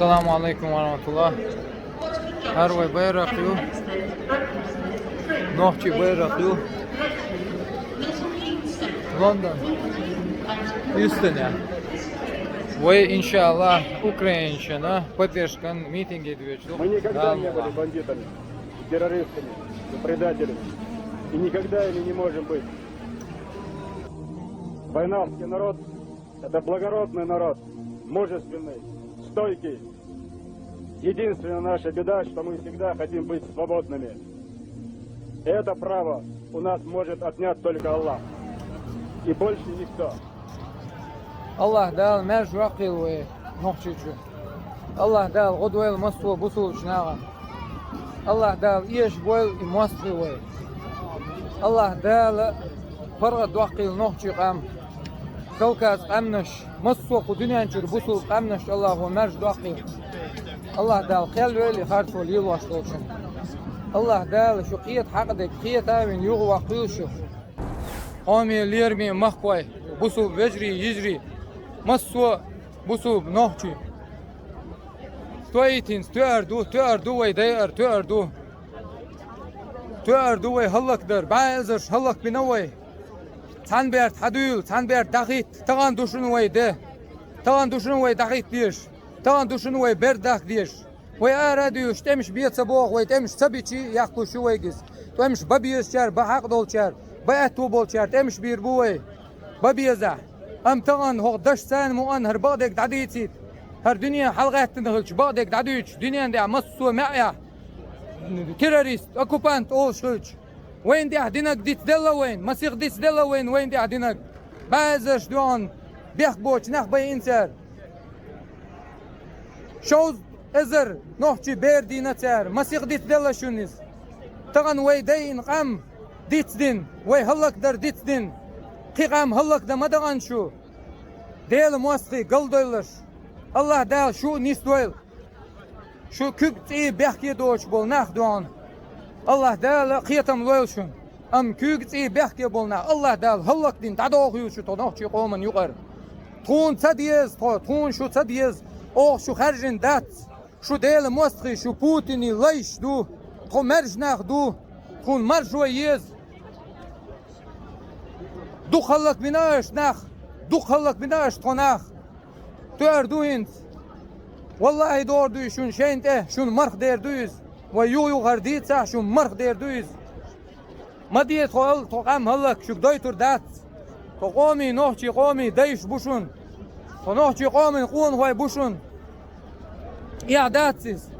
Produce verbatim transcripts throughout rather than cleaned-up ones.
Ассаламу алейкум ва рахматуллах. ХӀара вай байракх ю. Нохчий байракх ю. Лондон. Хьюстон. Вай, иншаллах, украинцашна поддержкан митинге доьчу. Мы никогда не были бандитами, террористами и предателями. И никогда ими не можем быть. Вайнахский народ — это благородный народ, мужественный, стойкий. Единственная наша беда, что мы всегда хотим быть свободными. И это право у нас может отнять только Аллах. И больше никто. Аллах Дала маьрша ваккхийла вай нохчийчу. Аллах Дала гӀо дойла массо а бусулбачу нахана. Аллах Дала эшаш бойла и мостагӀий вай. Аллах Дала паргӀат доккхийла нохчий къам. Кавказ къаьмнаш, массо а кху дуьнен чуьра бусулба къаьмнаш Аллахо маьрша доккхийла. Аллах Дала кхел йойла и харцо лелош долчун. Аллах Дала шу кхета хьакъ дерг кхета а вина юхаваккхийла шу. Къоме лераме махкой, бусулба вежарий, йижарий, массо а бусулба нохчий. Тойтинца тоьар ду, тоьар ду вай дайар, тоьар ду. Тоьар ду вай хӀаллакдар, бӀаь эзарш хӀаллакбина вай. Цхьана берда хьадуьйла, цхьана берда дӀахӀитта, тахана ду шуна вай де. Тахана ду шуна вай дӀахӀитта дезаш. Тахана ду шуна вай берда дахка дезаш. Вай ара а дуьйлуш, тӀемаш бе ца боху, вай тӀемаш ца бичи, яхкуш ю вайга иза. ТӀемаш бан безачара, бан хьакъ долчара, бан аьтто болчара тӀемаш бийр бу вай. Бан безахь. Амма тахана хӀокху дашца царна мукъана хӀара бакъдерг дӀадийцийта. ХӀара дуьне хьалагӀаьттина хилча, бакъдерг дӀадуьйцуш, дуьненан тӀехь массо а маьӀӀехь террорист, оккупант олуш хилча, вайна тӀехь динарг дицделла вайна, масех дицделла вайна, вайна тӀехь динарг. БӀаь эзарш доьгӀна бехк боцу нах байина цара. Шовзткъа эзар нохчий бер дийна цара, масех дицделла шуна иза. Тахана вай дайина къам дицдина, вай хӀаллакдар дицдина, кхин къам хӀаллакдан ма дахана шу. Делан мостагӀий галдойлалаш, Аллах Дала шу а нисдойла. Шу куьг цӀий бехке доцуш болу нах доьгӀна. Аллах Дала кхетам лойла шуна. Амма куьг цӀий бехке болу нах Аллах Дала хӀаллакдина дӀадохуьйту шу тхо нохчий къоман юкъара. Тхуна ца деза тхо, тхуна шу ца деза, оха шу хаьржина дац. Шу Делан мостагӀий, шу Путиний лайш ду, тхо маьрша нах ду, тхуна маршо еза. Дукха хӀаллакбина аша нах, дукха хӀаллакбина аша тхо нах. Тоьар ду хӀинца. Валлахьи, догӀур ду иза шуна шайна тӀе, шуна марха дер ду иза. Вай юха-юха хӀара дийцахь, шуна марха дер ду иза. Ма де тхо ал-, тхо къам хӀаллак, шуьга дойтур дац. Тхо къомий, нохчий къомий дайш бу шуна. Тхо нохчий къоман къонахой бу шуна. Эхь дац иза.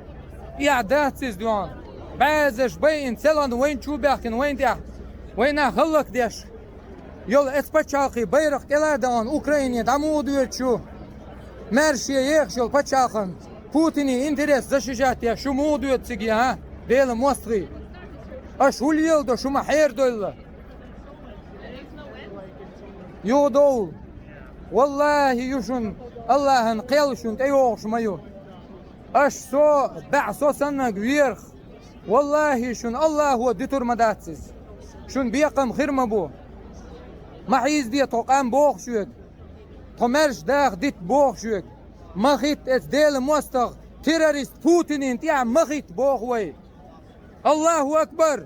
Эхь дац иза доьгӀна. БӀаь эзарш байина, селхана вайна чу баьхкина вайна тӀехь. Вай нах хӀаллакдеш. Йолу эцу пачхьалкхе байракх кӀела а дахана, Украине дӀа муха доьду шу? Маьрша шен ехаш йолу пачхьалкхан Путиний интерес защищать деш шу муха доьду цига, хӀа, Делан мостагӀий? Аша хӀун леладо, шу ма хьерадойла. Юха довла. Валлахьи, ю шуна, Аллахьан кхел шуна тӀейогӀуш ма ю. Аша со, баьӀ со саннарг верах. Валлахьи, шуна Аллахьо дитур ма дац иза. Шуна бекхам хир ма бу. Ма хьийзаде тхо къам боху шуьга. Тхо маьрша даха дита боху шуьга. Ма хӀитта эцу Делан мостагӀа, террорист Путинин тӀехь ма хӀитта боху вай. Аллаху акбар!